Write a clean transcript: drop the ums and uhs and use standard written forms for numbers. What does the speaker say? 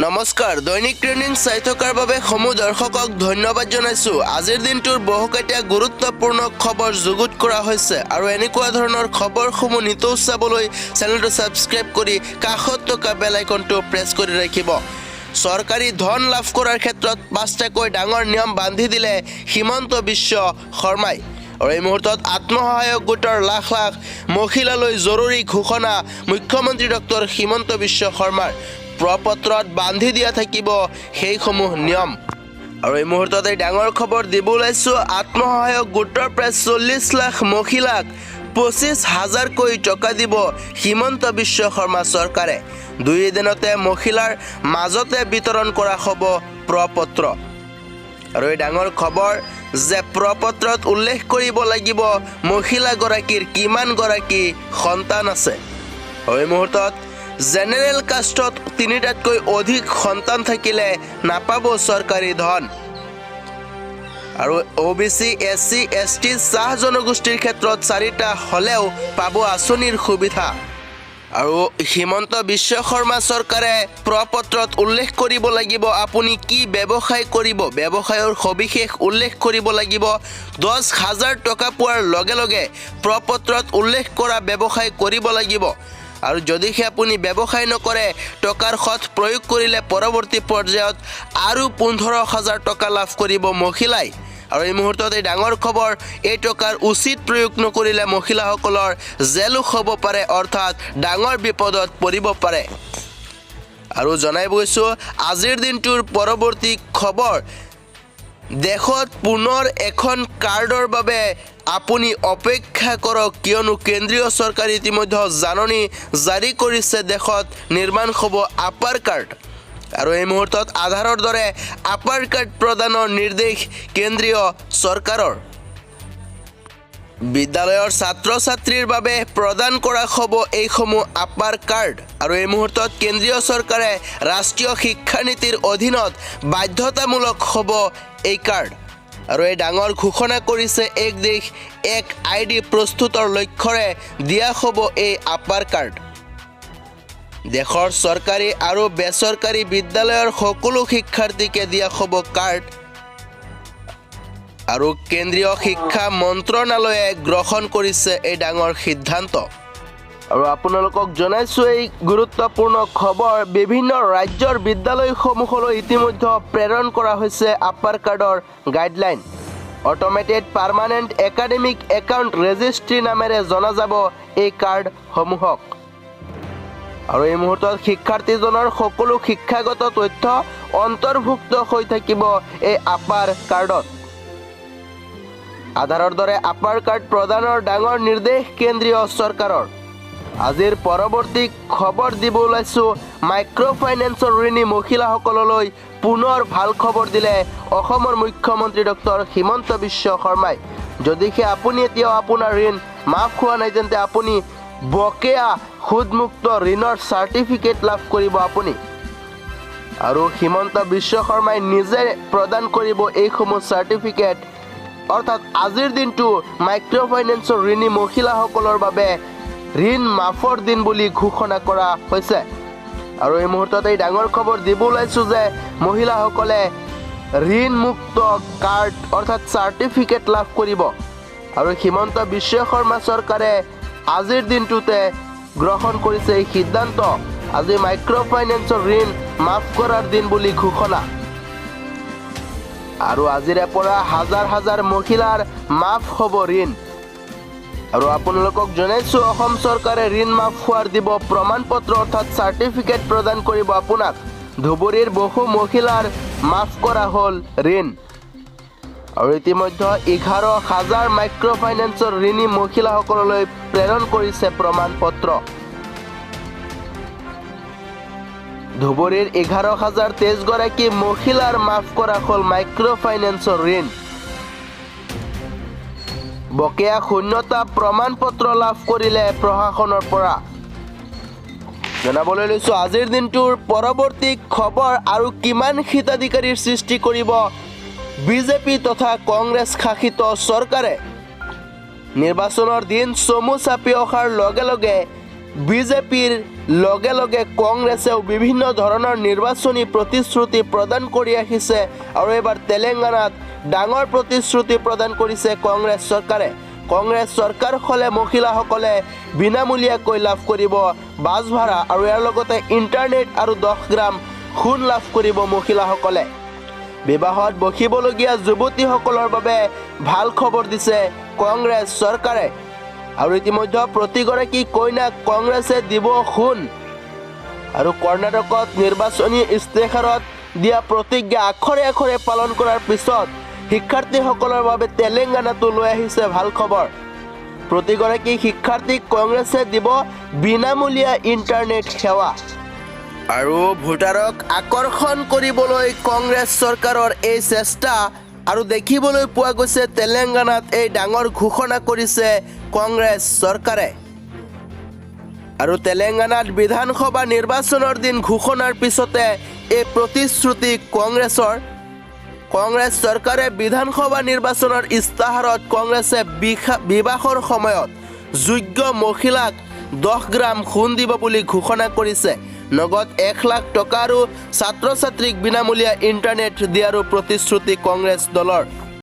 নমস্কাৰ, দৈনিক ট্ৰেণ্ডিং চাই থকাৰ বাবে সমূহ দৰ্শকক ধন্যবাদ জনাইছোঁ। আজিৰ দিনটোৰ বহুকেইটা গুৰুত্বপূৰ্ণ খবৰ যুগুত কৰা হৈছে আৰু এনেকুৱা ধৰণৰ খবৰসমূহ নিতৌ চাবলৈ চেনেলটো ছাবস্ক্ৰাইব কৰি কাষত থকা বেল আইকনটো প্ৰেছ কৰি ৰাখিব। চৰকাৰী ধন লাভ কৰাৰ ক্ষেত্ৰত পাঁচটাকৈ ডাঙৰ নিয়ম বান্ধি দিলে হিমন্ত বিশ্ব শৰ্মাই। আৰু এই মুহূৰ্তত আত্মসহায়ক গোটৰ লাখ লাখ মহিলালৈ জৰুৰী ঘোষণা মুখ্যমন্ত্ৰী ডক্টৰ হিমন্ত বিশ্ব শৰ্মাৰ। প্ৰপত্ৰত বান্ধি দিয়া থাকিব সেইসমূহ নিয়ম। আৰু এই মুহূৰ্তত এই ডাঙৰ খবৰ দিব ওলাইছোঁ, আত্মসহায়ক গোটৰ প্ৰায় 40 লাখ মহিলাক 25 হাজাৰকৈ টকা দিব হিমন্ত বিশ্ব শৰ্মা চৰকাৰে। দুই দিনতে মহিলাৰ মাজতে বিতৰণ কৰা হ'ব প্ৰপত্ৰ। আৰু এই ডাঙৰ খবৰ যে প্ৰপত্ৰত উল্লেখ কৰিব লাগিব মহিলাগৰাকীৰ কিমানগৰাকী সন্তান আছে। আৰু এই মুহূৰ্তত জেনেৰেল কাষ্টত তিনিটাতকৈ অধিক সন্তান থাকিলে নাপাব চৰকাৰী ধন। আৰু O' B C, S C, S T, চাহ জনগোষ্ঠীৰ ক্ষেত্ৰত চাৰিটা হ'লেও পাব আঁচনিৰ সুবিধা। আৰু হিমন্ত বিশ্ব শৰ্মা চৰকাৰে প্ৰপত্ৰত উল্লেখ কৰিব লাগিব আপুনি কি ব্যৱসায় কৰিব, ব্যৱসায়ৰ সবিশেষ উল্লেখ কৰিব লাগিব। 10 হাজাৰ টকা পোৱাৰ লগে লগে প্ৰপত্ৰত উল্লেখ কৰা ব্যৱসায় কৰিব লাগিব। আৰু যদিহে আপুনি ব্যৱসায় নকৰে, টকাৰ সৎ প্ৰয়োগ কৰিলে পৰৱৰ্তী পৰ্যায়ত আৰু 15 হাজাৰ টকা লাভ কৰিব মহিলাই। আৰু এই মুহূৰ্তত এই ডাঙৰ খবৰ, এই টকাৰ উচিত প্ৰয়োগ নকৰিলে মহিলাসকলৰ জেলো হ'ব পাৰে, অৰ্থাৎ ডাঙৰ বিপদত পৰিব পাৰে। আৰু জনাই গৈছোঁ আজিৰ দিনটোৰ পৰৱৰ্তী খবৰ, দেশত পুনৰ এখন কাৰ্ডৰ বাবে আপুনি অপেক্ষা কৰক, কিয়নো কেন্দ্ৰীয় চৰকাৰে ইতিমধ্যে জাননী জাৰি কৰিছে, দেশত নিৰ্মাণ হ'ব আপাৰ কাৰ্ড। আৰু এই মুহূৰ্তত আধাৰৰ দৰে আপাৰ কাৰ্ড প্ৰদানৰ নিৰ্দেশ কেন্দ্ৰীয় চৰকাৰৰ। বিদ্যালয়ৰ ছাত্ৰ ছাত্ৰীৰ বাবে প্ৰদান কৰা হ'ব এইসমূহ আপাৰ কাৰ্ড। আৰু এই মুহূৰ্তত কেন্দ্ৰীয় চৰকাৰে ৰাষ্ট্ৰীয় শিক্ষানীতিৰ অধীনত বাধ্যতামূলক হ'ব এই কাৰ্ড। আৰু এই ডাঙৰ ঘোষণা কৰিছে, এক দেশ এক আই ডি প্ৰস্তুতৰ লক্ষ্যৰে দিয়া হ'ব এই আপাৰ কাৰ্ড। দেশৰ চৰকাৰী আৰু বেচৰকাৰী বিদ্যালয়ৰ সকলো শিক্ষাৰ্থীকে দিয়া হ'ব কাৰ্ড। আৰু কেন্দ্ৰীয় শিক্ষা মন্ত্ৰণালয়ে গ্ৰহণ কৰিছে এই ডাঙৰ সিদ্ধান্ত। আৰু আপোনালোকক জনাইছোঁ এই গুৰুত্বপূৰ্ণ খবৰ, বিভিন্ন ৰাজ্যৰ বিদ্যালয়সমূহলৈ ইতিমধ্যে প্ৰেৰণ কৰা হৈছে আপাৰ কাৰ্ডৰ guideline. Automated Permanent Academic Account Registry নামেৰে জনা যাব এই কাৰ্ডসমূহক। আৰু এই মুহূৰ্তত শিক্ষাৰ্থীজনৰ সকলো শিক্ষাগত তথ্য অন্তৰ্ভুক্ত হৈ থাকিব এই আপাৰ কাৰ্ডত। আধাৰৰ দৰে আপাৰ কাৰ্ড প্ৰদানৰ ডাঙৰ নিৰ্দেশ কেন্দ্ৰীয় চৰকাৰৰ। আজিৰ পৰৱৰ্তী খবৰ দিব ওলাইছোঁ, মাইক্ৰ' ফাইনেন্সৰ ঋণী মহিলাসকললৈ পুনৰ ভাল খবৰ দিলে অসমৰ মুখ্যমন্ত্ৰী ডক্টৰ হিমন্ত বিশ্ব শৰ্মাই। যদিহে আপুনি এতিয়াও আপোনাৰ ঋণ মাফ হোৱা নাই, তেন্তে আপুনি বকেয়া সুদমুক্ত ঋণৰ চাৰ্টিফিকেট লাভ কৰিব আপুনি। আৰু হিমন্ত বিশ্ব শৰ্মাই নিজে প্ৰদান কৰিব এইসমূহ চাৰ্টিফিকেট। অৰ্থাৎ আজিৰ দিনটো মাইক্ৰ' ফাইনেন্সৰ ঋণী মহিলাসকলৰ বাবে ঋণ মাফৰ দিন বুলি ঘোষণা কৰা হৈছে। আৰু এই মুহূৰ্তত এই ডাঙৰ খবৰ দিব ওলাইছোঁ যে মহিলাসকলে ঋণমুক্ত কাৰ্ড অৰ্থাৎ চাৰ্টিফিকেট লাভ কৰিব। আৰু হিমন্ত বিশ্ব শৰ্মা চৰকাৰে আজিৰ দিনটোতে গ্ৰহণ কৰিছে এই সিদ্ধান্ত। আজি মাইক্ৰ' ফাইনেন্সৰ ঋণ মাফ কৰাৰ দিন বুলি ঘোষণা। আৰু আজিৰে পৰা হাজাৰ হাজাৰ মহিলাৰ মাফ হ'ব ঋণ। আৰু আপোনালোকক জনাইছোঁ, অসম চৰকাৰে ঋণ মাফ হোৱাৰ দিব প্ৰমাণ পত্ৰ, অৰ্থাৎ চাৰ্টিফিকেট প্ৰদান কৰিব আপোনাক। ধুবুৰীৰ বহু মহিলাৰ মাফ কৰা হ'ল ঋণ। আৰু ইতিমধ্যে 11 হাজাৰ মাইক্ৰ' ফাইনেন্সৰ ঋণী মহিলাসকললৈ প্ৰেৰণ কৰিছে প্ৰমাণ পত্ৰ। ধুবুৰীৰ 11,023গৰাকী মহিলাৰ মাফ কৰা হ'ল মাইক্ৰ' ফাইনেন্সৰ ঋণ। বকেয়া শূন্যতা প্ৰমাণ পত্ৰ লাভ কৰিলে প্ৰশাসনৰ পৰা। জনাবলৈ লৈছোঁ আজিৰ দিনটোৰ পৰৱৰ্তী খবৰ, আৰু কিমান হিতাধিকাৰীৰ সৃষ্টি কৰিব বিজেপি তথা কংগ্ৰেছ শাসিত চৰকাৰে? নিৰ্বাচনৰ দিন চমু চাপি অহাৰ লগে লগে বিজেপিৰ লগে লগে কংগ্ৰেছেও বিভিন্ন ধৰণৰ নিৰ্বাচনী প্ৰতিশ্ৰুতি প্ৰদান কৰি আহিছে আৰু এইবাৰ তেলেংগানাত ডাঙৰ প্ৰতিশ্ৰুতি প্ৰদান কৰিছে কংগ্ৰেছ চৰকাৰে। কংগ্ৰেছ চৰকাৰ হ'লে মহিলাসকলে বিনামূলীয়াকৈ লাভ কৰিব বাছ ভাড়া আৰু ইয়াৰ লগতে ইণ্টাৰনেট আৰু 10 গ্ৰাম সোণ লাভ কৰিব মহিলাসকলে। বিবাহত বহিবলগীয়া যুৱতীসকলৰ বাবে ভাল খবৰ দিছে কংগ্ৰেছ চৰকাৰে আৰু ইতিমধ্যে প্ৰতিগৰাকী কইনাক কংগ্ৰেছে দিব সোণ। আৰু কৰ্ণাটকত নিৰ্বাচনী ইস্তেহাৰত দিয়া প্ৰতিজ্ঞা আখৰে আখৰে পালন কৰাৰ পিছত শিক্ষাৰ্থীসকলৰ বাবে তেলেংগানাতো লৈ আহিছে ভাল খবৰ। প্ৰতিগৰাকী শিক্ষাৰ্থীক কংগ্ৰেছে দিব বিনামূলীয়া ইণ্টাৰনেট সেৱা। আৰু ভোটাৰক আকৰ্ষণ কৰিবলৈ কংগ্ৰেছ চৰকাৰৰ এই চেষ্টা আৰু দেখিবলৈ পোৱা গৈছে তেলেংগানাত এই ডাঙৰ ঘোষণা কৰিছে কংগ্ৰেছ চৰকাৰে। আৰু তেলেংগানাত বিধানসভা নিৰ্বাচনৰ দিন ঘোষণাৰ পিছতে এই প্ৰতিশ্ৰুতি কংগ্ৰেছৰ। কংগ্ৰেছ চৰকাৰে বিধানসভা নিৰ্বাচনৰ ইস্তাহাৰত কংগ্ৰেছে বিবাহৰ সময়ত যোগ্য মহিলাক 10 গ্ৰাম সোণ দিব বুলি ঘোষণা কৰিছে। নগদ 1 লাখ টকা আৰু ছাত্ৰ ছাত্ৰীক বিনামূলীয়া ইণ্টাৰনেট দিয়াৰো প্ৰতিশ্ৰুতি কংগ্ৰেছ দলৰ।